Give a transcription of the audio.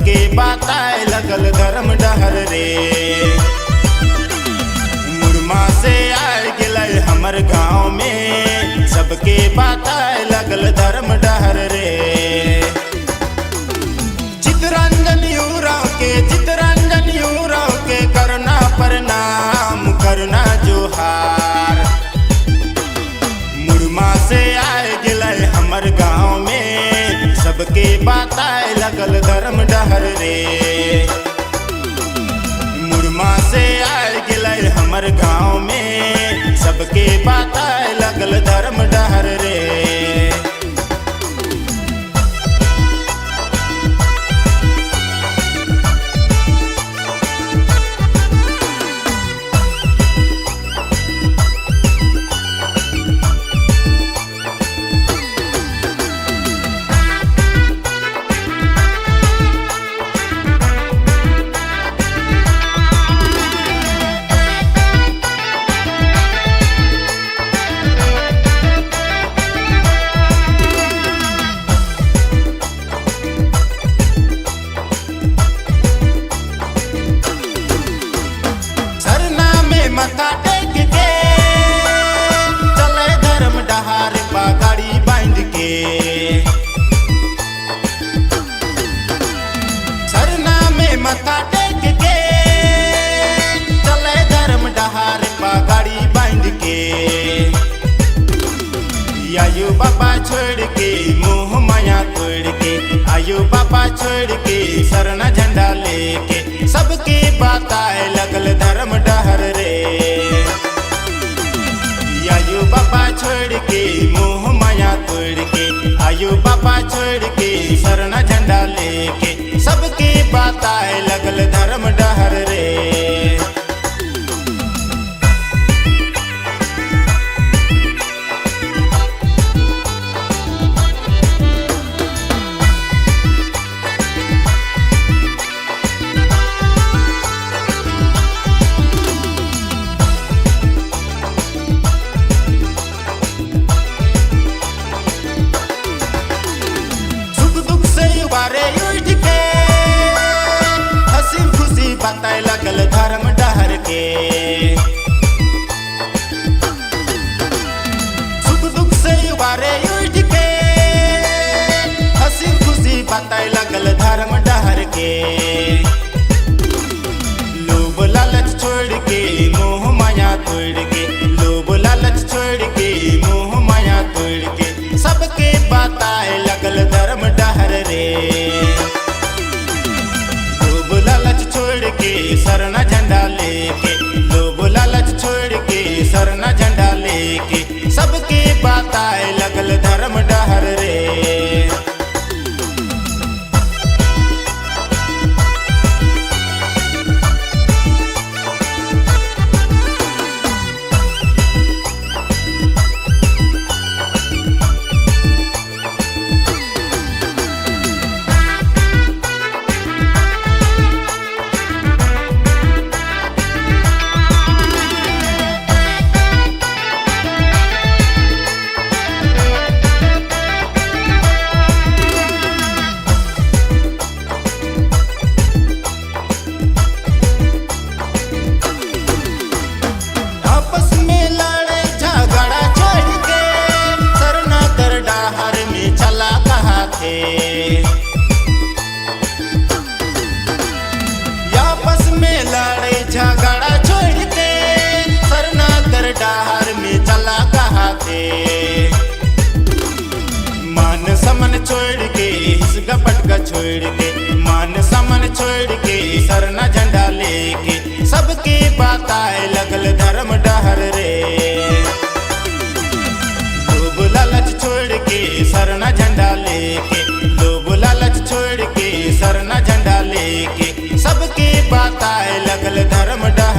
सबके बताए लगल धर्म डहर रे। मुरमा से आए गेलै हमर गाँव में, सबके बताए लगल धर्म डहर रे। चितरंजन यूराव के, चितरंजन यूराव के करना प्रणाम करना जोहार। मुरमा से आए गेलै हमर गाँव में, सबके बताए लगल धर्म डहर रे। मुरमा से आए गेलै हमर गाँव में, सबके बताए लगल धर्म डहर रे। सरना में माथा टेक के चले धर्म डहार पगाड़ी बांध के। सरना में माथा टेक के चले धर्म डहार पगाड़ी बांध के। आयु बाबा छोड़ के मोह माया तोड़ के, आयु बाबा छोड़ के सरना झंडा लेके, सबके बताए लगल धर्म डहर रे। आयु बाबा छोड़ के मोह माया तोड़ के, आयु बाबा छोड़ के सरना झंडा लेके, सबके बताए लगल धर्म डहर रे। सुख दुख से उबारे उठ के, हंसी खुशी बताए लगल धर्म डहर के। सुख दुख से उबारे उठ के, हंसी खुशी बताए लगल धर्म डहर के। लोभ लालच छोड़ के मोह माया तोड़ के, लोभ लालच छोड़ के मोह माया तोड़ के, सबके बताए लगल धर्म डहर रे। लोभ लालच छोड़ के सरना झंडा लेके, लोभ लालच छोड़ के सरना झंडा लेके, सबके बताए लगल धर्म डहर रे। आपस में लड़े झगड़ा छोड़ के, सरना कर डहर में चला कहा थे। आपस में लड़े झगड़ा छोड़ के, सरना कर डहर में चला कहा थे। मान समन छोड़ के इस गपट का छोड़ के, मान समन छोड़ के सरना झंडा लेके, सबके बताए लगल धर्म डहर रे। लोभ लालच छोड़ के सरना झंडा लेके, लोभ लालच छोड़ के सरना झंडा लेके, सबके बताए लगल धर्म डहर।